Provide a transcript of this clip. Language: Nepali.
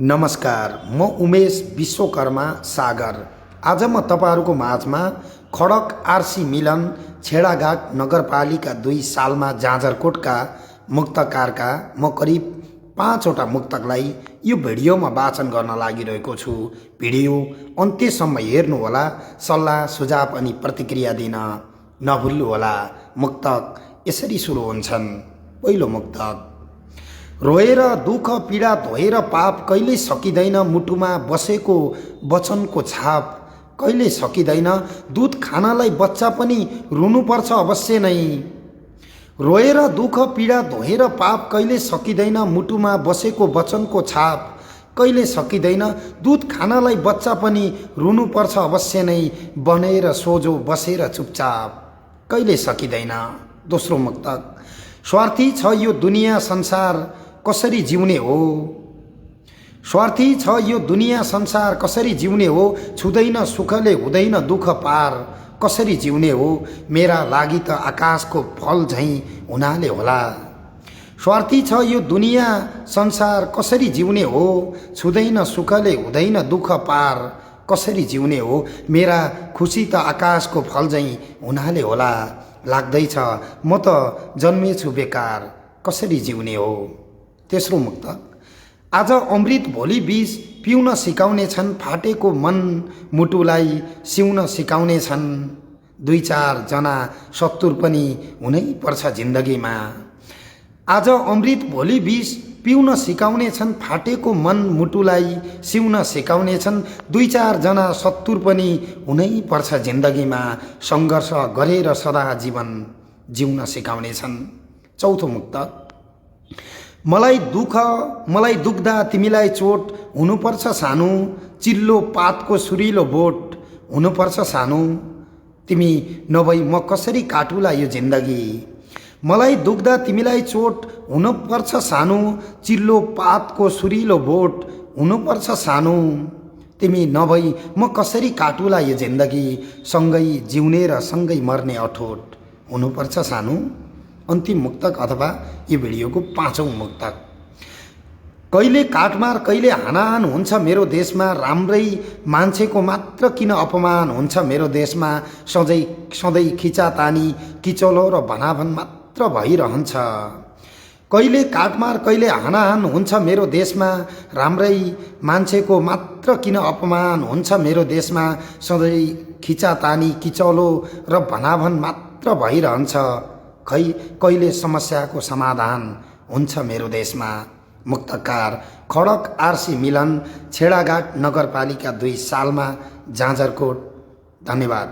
नमस्कार, म उमेश विश्वकर्मा सागर। आज म तपाईहरुको माझमा खडक आरसी मिलन छेडाघाट नगरपालिका 2 सालमा जाजरकोटका मुक्तकारका म करिब 5 वटा मुक्तकलाई यो भिडियोमा वाचन गर्न लागिरहेको छु। भिडियो अन्त्यसम्म हेर्नुहोला। सल्लाह सुझाव अनि प्रतिक्रिया दिन नभुल्नुहोला। मुक्तक यसरी सुरु हुन्छन्। पहिलो मुक्तक। रोएर दुःख पीडा धोएर पाप कहिले सकिँदैन, मुटुमा बसेको वचनको छाप कहिले सकिँदैन। दूध खानलाई बच्चा पनि रुनुपर्छ अवश्य नै। रोएर दुःख पीडा धोएर पाप कहिले सकिँदैन, मुटुमा बसेको वचनको छाप कहिले सकिँदैन। दूध खानलाई बच्चा पनि रुनुपर्छ अवश्य नै, बनेर सोझो बसेर चुपचाप कहिले सकिँदैन। दोस्रो मुक्तक। स्वार्थी छ यो दुनिया संसार कसरी जिउने हो, स्वार्थी छ यो दुनिया संसार कसरी जिउने हो। छुँदैन सुखले हुँदैन दुःख पार कसरी जिउने हो। मेरा लागि त आकाशको फल झैँ हुनाले होला। स्वार्थी छ यो दुनिया संसार कसरी जिउने हो। छुँदैन सुखले हुँदैन दुःख पार कसरी जिउने हो। मेरा खुसी त आकाशको फल झैँ हुनाले होला। लाग्दैछ म त जन्मेछु बेकार कसरी जिउने हो। तेस्रो मुक्तक। आज अमृत भोलि विष पिउन सिकाउने छन्, फाटेको मन मुटुलाई सिउन सिकाउने छन्। 2-4 जना शत्रु पनि हुनै पर्छ जिन्दगीमा। आज अमृत भोलि विष पिउन सिकाउने छन्, फाटेको मन मुटुलाई सिउन सिकाउने छन्। 2-4 जना शत्रु पनि हुनै पर्छ जिन्दगीमा। सङ्घर्ष गरेर सदा जीवन जिउन सिकाउने छन्। चौथो मुक्तक। मलाई दुख्दा तिमीलाई चोट हुनुपर्छ सानो, चिल्लो पातको सुरिलो बोट हुनुपर्छ सानो। तिमी नभई म कसरी काटुला यो जिन्दगी। मलाई दुख्दा तिमीलाई चोट हुनुपर्छ सानो, चिल्लो पातको सुरिलो बोट हुनुपर्छ सानो। तिमी नभई म कसरी काटुला यो जिन्दगी। सँगै जिउने र सँगै मर्ने अठोट हुनुपर्छ सानो। अन्तिम मुक्तक अथवा यो भिडियोको 5औं मुक्तक। कहिले काटमार कहिले हानाहान हुन्छ मेरो देशमा, राम्रै मान्छेको मात्र किन अपमान हुन्छ मेरो देशमा। सधैँ खिचातानी किचलो र भनाभन मात्र भइरहन्छ। कहिले काटमार कहिले हानाहान हुन्छ मेरो देशमा, राम्रै मान्छेको मात्र किन अपमान हुन्छ मेरो देशमा। सधैँ खिचातानी किचलो र भनाभन मात्र भइरहन्छ। खै कहिले समस्याको समाधान हुन्छ मेरो देशमा। मुक्तकार खडक आरसी मिलन छेडाघाट नगरपालिका 2 सालमा जाजरकोट। धन्यवाद।